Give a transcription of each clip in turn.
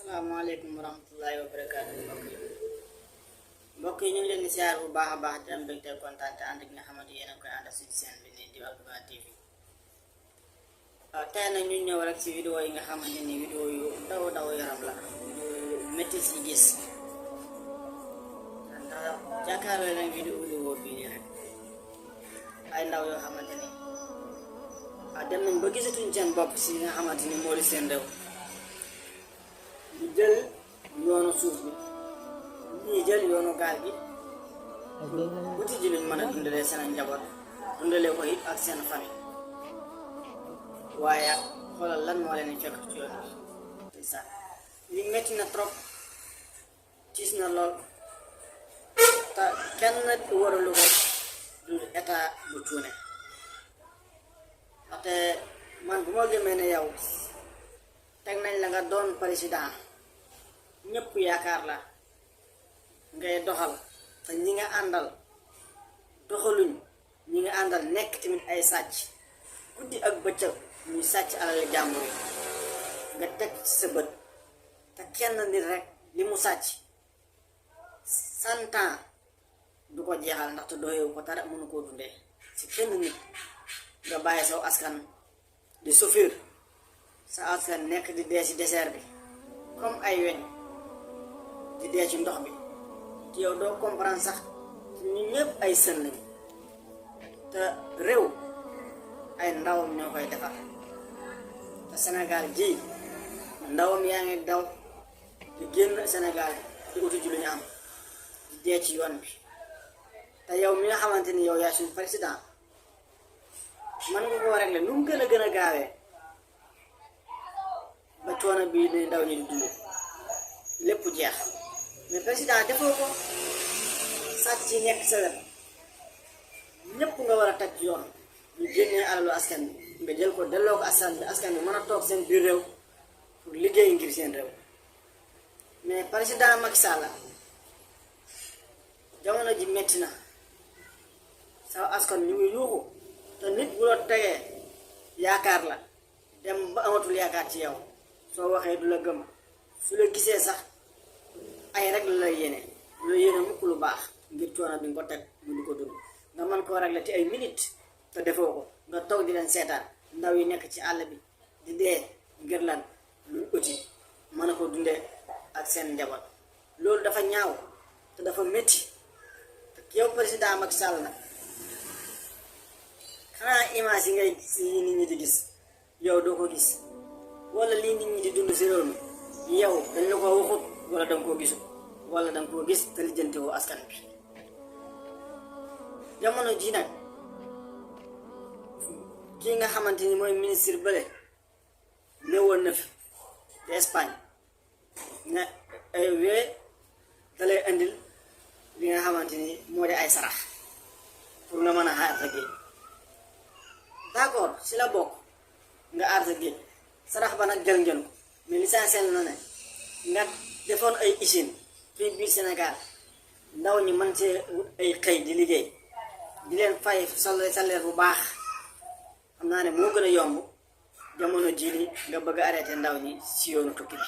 Assalamualaikum warahmatullahi wabarakatuh. Mbokk yi ñu ngi leen di siyaar bu baax a baax di am mbégte kontaan te ànd ak nga xamante yéen a koy ànd suñu seen bi nii di Alburhan TV. Tey nag ñu ñëw rek si vidéo yi nga xamante ni vidéo yu daw yaram la vidéo yu métti si gis jàkkaarloo nag vidéo bii nii rek ay ndaw yoo xamante ni dem nañ ba gisatuñ seen bopp si nga xamante ni moo di seen réew ñu jël yoonu suuf bi ñii jël yoonu gaal gi uti ji luñ mën a dundalee seen njaboot dundalee ko it ak seen famille waaye xoolal lan moo leen fekk ci yoon bi sax li metti na trop tiis na lool te kenn waralu ko du état bu cuune ndaxte man bu ma gëmee ne yow teg nañ la nga doon président ñëpp yaakaar la ngay doxal te ñi nga àndal doxaluñ ñi nga àndal nekk tamit ay sàcc guddi ak bëccëg ñuy sàcc alal jàmbur yi nga teg ci sa bët te kenn nit rek li mu sàcc 100 ans du ko jeexal ndaxte doyewu ko dara mënu koo dundee si kenn nit nga bàyyi saw askan di souffrir sa askan nekk di dee ci désert bi comme ay weñ di dee ci ndox bi ci yow doo comprendre sax ñu ñëpp ay sën lañ te réew ay ndawam ñoo koy defar te Sénégal ji ndawam yaa ngi daw di génn Sénégal di uti ji lu ñu am di dee ci yoon bi te yow mi nga xamante ni yow yaay suñu président man nga koo régler nu mu gën a gaawee ba coono bii ni ndaw ñi di dund lépp jeex mais président defoo ko sàcc ci nekk sa wet ñépp nga war a teg ci yoon ñu génnee alalu askan bi nga jël ko delloo ko askan bi mën a toog seen biir réew pour liggéey ngir seen réew mais président Macky Sall jamono ji metti na sa askan ñu ngi yuuxu te nit bu la tegee yaakaar la dem ba amatul yaakaar ci yow soo waxee du la gëm su la gisee sax ay rek la yéene du la yéene mukk lu baax ngir coono bi nga ko teg mu di ko dund nga mën koo régler ci ay minutes te defoo ko nga toog di leen seetaan ndaw yi nekk ci àll bi di dee ngir lan luñ uti mën a ko dundee ak seen njaboot loolu dafa ñaaw te dafa métti te yow président Macky Sall nag xanaa image yi ngay yi nit ñi di gis yow doo ko gis wala lii nit ñi di dund si réew mi yow dañ la ko waxut wala danga koo gisul wala danga koo gis te lijjanti woo askan bi jamono ji nag kii nga xamante ni mooy ministre bële néewoon na fi de Espagne ne ay wee da lay indil li nga xamante ni moo di ay sarax pour nga mën a aar sa géej d'accord si la bokk nga aar sa géej sarax ba nag jël ngeen ko mais l'essentiel na ne nga defoon ay usine fii biir Sénégal ndaw ñi mën see ay xëy di liggéey di leen fay salaire bu baax xam naa ne moo gën a yomb jamono jii nii nga bëgg a arrêté ndaw ñi si yoonu tukki bi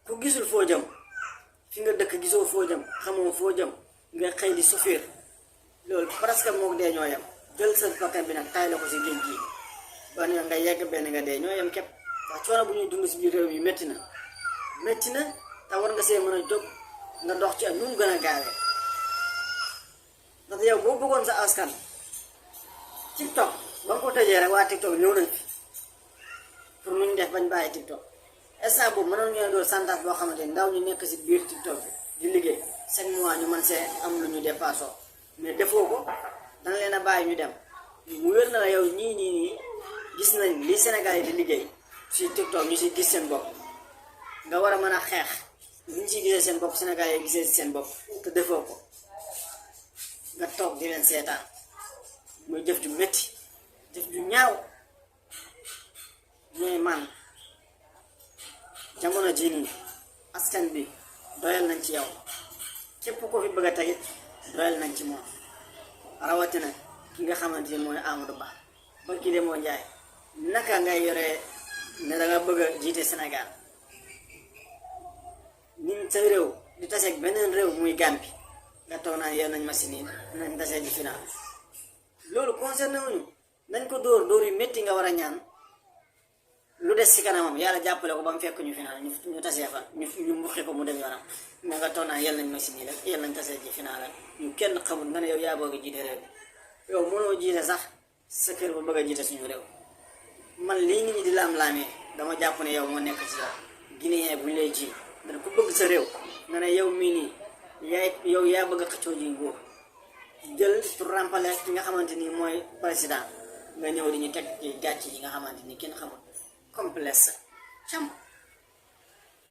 ku gisul foo jëm fi nga dëkk gisoo foo jëm xamoo foo jëm nga xëy di souffrir loolu presque mook dee ñoo yem jël sa bakkan bi nag tay la ko si géej gi ba ne nga yegg benn nga dee ñoo yem képp wax coono bu ñuy dund si biir réew mi métti na te war nga see mën a jóg nga dox ci ak nu mu gën a gaawee ndax yow boo bëggoon sa askan TikTok ba nga ko tëjee rek waa TikTok ñëw nañ fi pour nu ñu def bañ bàyyi TikTok instant boobu mënoon ngeen doon santaat boo xamante ni ndaw ñu nekk si biir TikTok bi di liggéey 5 mois ñu mën see am lu ñu dépassé mais defoo ko danga leen a bàyyi ñu dem mu wér na la yow ñii gis nañ li Sénégal yi di liggéey si TikTok ñu si gis seen bopp nga war a mën a xeex ñu si gisee seen bopp Sénégal yi gisee si seen bopp te defoo ko nga toog di leen seetaan muy jëf ju métti jëf ju ñaaw mais man jamono jii nii askan bi doyal nañ ci yow képp ko fi bëgg a tegit doyal nañ ci moom rawatina ki nga xamante ni mooy Amadou Ba ba kii de moo njaay naka ngay yore ne da nga bëgg a jiite Sénégal ni sa réew di taseeg beneen réew muy Gambie nga toog naan yow nañ ma si nii nañ tasee ji final loolu concerné wuñu nañ ko dóor yu métti nga war a ñaan lu des si kanamam yàlla jàppale ko ba mu fekk ñu final ñu tasee fa ñu mbuqi ko mu dem yoonam mais nga toog naan yal nañ ma si nii rek yal nañ tasee ji final ak ñu kenn xamul nga ne yow yaa bëgg a jiite réew yow mënoo jiite sax sa kër ba bëgg a jiite suñu réew man lii nit ñi di laam-laamee dama jàpp ne yow moo nekk ci yow Guinéen bu ñu lay ji dana ko bëgg sa réew nga ne yow mii nii yow yaa bëgg a xëccoo ji nguur jël pour remplacer ki nga xamante ni mooy président nga ñëw di ñu teg ci gàcc yi nga xamante ni kenn xamul complexe cam